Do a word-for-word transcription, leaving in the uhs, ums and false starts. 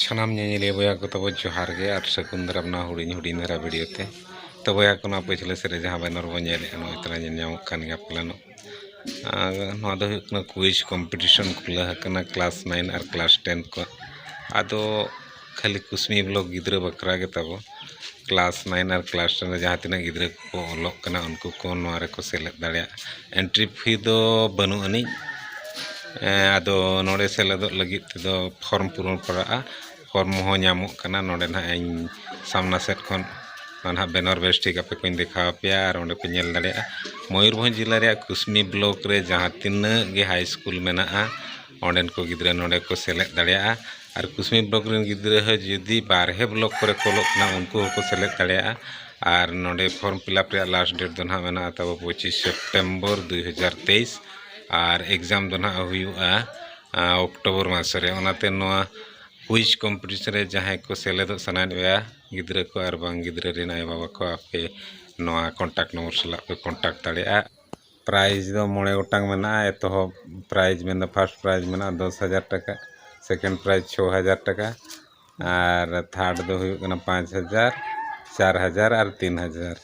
ᱥᱟᱱᱟᱢ ᱧᱮᱧᱮᱞᱤᱭᱟᱹ ᱵᱚᱭᱦᱟ ᱠᱚ ᱛᱟᱵᱚ ᱡᱚᱦᱟᱨ ᱜᱮ ᱟᱨ ᱥᱟᱹᱜᱩᱱ ᱫᱟᱨᱟᱢ ᱱᱚᱣᱟ ᱦᱩᱰᱤᱧ ᱦᱩᱰᱤᱧ ᱫᱷᱟᱨᱟ ᱵᱷᱤᱰᱤᱭᱳ ᱛᱮ᱾ ᱛᱚ ᱵᱚᱭᱦᱟ ᱠᱚ, ᱱᱚᱣᱟ ᱯᱟᱹᱪᱷᱞᱟᱹ ᱥᱮᱫ ᱨᱮ ᱡᱟᱦᱟᱸ ᱵᱮᱱᱟᱨ ᱵᱚᱱ ᱧᱮᱞᱮᱫᱼᱟ, ᱱᱚᱜᱼᱚᱭ ᱛᱟᱨᱟ ᱧᱮᱞ ᱧᱟᱢᱚᱜ ᱠᱟᱱ ᱜᱮᱭᱟ ᱯᱟᱞᱮᱱᱚᱜ᱾ ᱟᱨ ᱱᱚᱣᱟ ᱫᱚ ᱦᱩᱭᱩᱜ ᱠᱟᱱᱟ ᱠᱩᱭᱤᱡᱽ ᱠᱚᱢᱯᱤᱴᱤᱥᱚᱱ ᱠᱷᱩᱞᱟᱹᱣ ᱟᱠᱟᱱᱟ ᱠᱞᱟᱥ ᱱᱟᱭᱤᱱ ᱟᱨ ᱠᱞᱟᱥ ᱴᱮᱱ ᱠᱚ᱾ ᱟᱫᱚ ᱠᱷᱟᱹᱞᱤ ᱠᱩᱥᱢᱤ ᱵᱞᱚᱠ ᱜᱤᱫᱽᱨᱟᱹ ᱵᱟᱠᱷᱨᱟ ᱜᱮ ᱛᱟᱵᱚ᱾ ᱠᱞᱟᱥ ᱱᱟᱭᱤᱱ ᱟᱨ ᱠᱞᱟᱥ ᱴᱮᱱ ᱨᱮ ᱡᱟᱦᱟᱸ ᱛᱤᱱᱟᱹᱜ ᱜᱤᱫᱽᱨᱟᱹ ᱠᱚᱠᱚ ᱚᱞᱚᱜ ᱠᱟᱱᱟ, ᱩᱱᱠᱩ ᱠᱚ ᱱᱚᱣᱟ ᱨᱮᱠᱚ ᱥᱮᱞᱮᱫ ᱫᱟᱲᱮᱭᱟᱜᱼᱟ᱾ ᱮᱱᱴᱨᱤ ᱯᱷᱤ ᱫᱚ ᱵᱟᱹᱱᱩᱜ ᱟᱹᱱᱤᱡ᱾ ᱮᱸ, ᱟᱫᱚ ᱱᱚᱰᱮ ᱥᱮᱞᱮᱫᱚᱜ ᱞᱟᱹᱜᱤᱫ ᱛᱮᱫᱚ ᱯᱷᱚᱨᱢ ᱯᱩᱨᱚᱱ ᱯᱟᱲᱟᱜᱼᱟ᱾ ᱯᱷᱚᱨᱢ ᱦᱚᱸ ᱧᱟᱢᱚᱜ ᱠᱟᱱᱟ᱾ ᱱᱚᱰᱮ ᱱᱟᱦᱟᱜ ᱤᱧ ᱥᱟᱢᱱᱟ ᱥᱮᱫ ᱠᱷᱚᱱ ᱱᱟᱦᱟᱜ ᱵᱮᱱᱟᱨ ᱵᱮᱥ ᱴᱷᱤᱠ ᱟᱯᱮ ᱠᱚᱧ ᱫᱮᱠᱷᱟᱣ ᱟᱯᱮᱭᱟ ᱟᱨ ᱚᱸᱰᱮ ᱯᱮ ᱧᱮᱞ ᱫᱟᱲᱮᱭᱟᱜᱼᱟ᱾ ᱢᱚᱭᱩᱨᱵᱷᱚᱸᱡᱽ ᱡᱮᱞᱟ ᱨᱮᱭᱟᱜ ᱠᱩᱥᱢᱤ ᱵᱞᱚᱠ ᱨᱮ ᱡᱟᱦᱟᱸ ᱛᱤᱱᱟᱹᱜ ᱜᱮ ᱦᱟᱭ ᱥᱠᱩᱞ ᱢᱮᱱᱟᱜᱼᱟ, ᱚᱸᱰᱮᱱ ᱠᱚ ᱜᱤᱫᱽᱨᱟᱹ ᱱᱚᱰᱮ ᱠᱚ ᱥᱮᱞᱮᱫ ᱫᱟᱲᱮᱭᱟᱜᱼᱟ᱾ ᱟᱨ ᱠᱩᱥᱢᱤ ᱵᱞᱚᱠ ᱨᱮᱱ ᱜᱤᱫᱽᱨᱟᱹ ᱦᱚᱸ ᱡᱩᱫᱤ ᱵᱟᱨᱦᱮ ᱵᱞᱚᱠ ᱠᱚᱨᱮ ᱠᱚ ᱚᱞᱚᱜ ᱠᱟᱱᱟ, ᱩᱱᱠᱩ ᱦᱚᱸᱠᱚ ᱥᱮᱞᱮᱫ ᱫᱟᱲᱮᱭᱟᱜᱼᱟ᱾ ᱟᱨ ᱱᱚᱰᱮ ᱯᱷᱚᱨᱢ ᱯᱷᱤᱞᱟᱯ ᱨᱮᱭᱟᱜ ᱞᱟᱥᱴ ᱰᱮᱴ ᱫᱚ ᱱᱟᱦᱟᱜ ᱢᱮᱱᱟᱜᱼᱟ ᱛᱟᱵᱚ ᱯᱚᱸᱪᱤᱥ ᱥᱮᱯᱴᱮᱢᱵᱚᱨ ᱫᱩᱭ ᱦᱟᱡᱟᱨ ᱛᱮᱭᱤᱥ, ᱟᱨ ᱮᱠᱡᱟᱢ ᱫᱚ ᱱᱟᱦᱟᱜ ᱦᱩᱭᱩᱜᱼᱟ, ᱟ, ᱚᱠᱴᱳᱵᱚᱨ ᱢᱟᱥ ᱨᱮ᱾ ᱚᱱᱟᱛᱮ ᱱᱚᱣᱟ ᱠᱩᱭᱤᱡᱽ ᱠᱚᱢᱯᱤᱴᱤᱥᱚᱱ ᱨᱮ ᱡᱟᱦᱟᱸᱭ ᱠᱚ ᱥᱮᱞᱮᱫᱚᱜ ᱥᱟᱱᱟᱭᱮᱫ ᱯᱮᱭᱟ, ᱜᱤᱫᱽᱨᱟᱹ ᱠᱚ ᱟᱨ ᱵᱟᱝ ᱜᱤᱫᱽᱨᱟᱹ ᱨᱮᱱ ᱟᱭᱳᱼᱵᱟᱵᱟ ᱠᱚ, ᱟᱯᱮ ᱱᱚᱣᱟ ᱠᱚᱱᱴᱟᱠᱴ ᱱᱚᱢᱵᱚᱨ ᱥᱟᱞᱟᱜ ᱯᱮ ᱠᱚᱱᱴᱟᱠᱴ ᱫᱟᱲᱮᱭᱟᱜᱼᱟ᱾ ᱯᱨᱟᱭᱤᱡᱽ ᱫᱚ ᱢᱚᱬᱮ ᱜᱚᱴᱟᱝ ᱢᱮᱱᱟᱜᱼᱟ᱾ ᱮᱛᱚᱦᱚᱵ ᱯᱨᱟᱭᱤᱡᱽ ᱢᱮᱱᱫᱚ ᱯᱷᱟᱥᱴ ᱯᱨᱟᱭᱤᱡᱽ ᱢᱮᱱᱟᱜᱼᱟ ᱫᱚᱥ ᱦᱟᱡᱟᱨ ᱴᱟᱠᱟ, ᱥᱮᱠᱮᱱᱰ ᱯᱨᱟᱭᱤᱡᱽ ᱪᱷᱚ ᱦᱟᱡᱟᱨ ᱴᱟᱠᱟ, ᱟᱨ ᱛᱷᱟᱨᱰ ᱫᱚ ᱦᱩᱭᱩᱜ ᱠᱟᱱᱟ ᱯᱟᱸᱪ ᱦᱟᱡᱟᱨ, ᱪᱟᱨ ᱦᱟᱡᱟᱨ ᱟᱨ ᱛᱤᱱ ᱦᱟᱡᱟᱨ᱾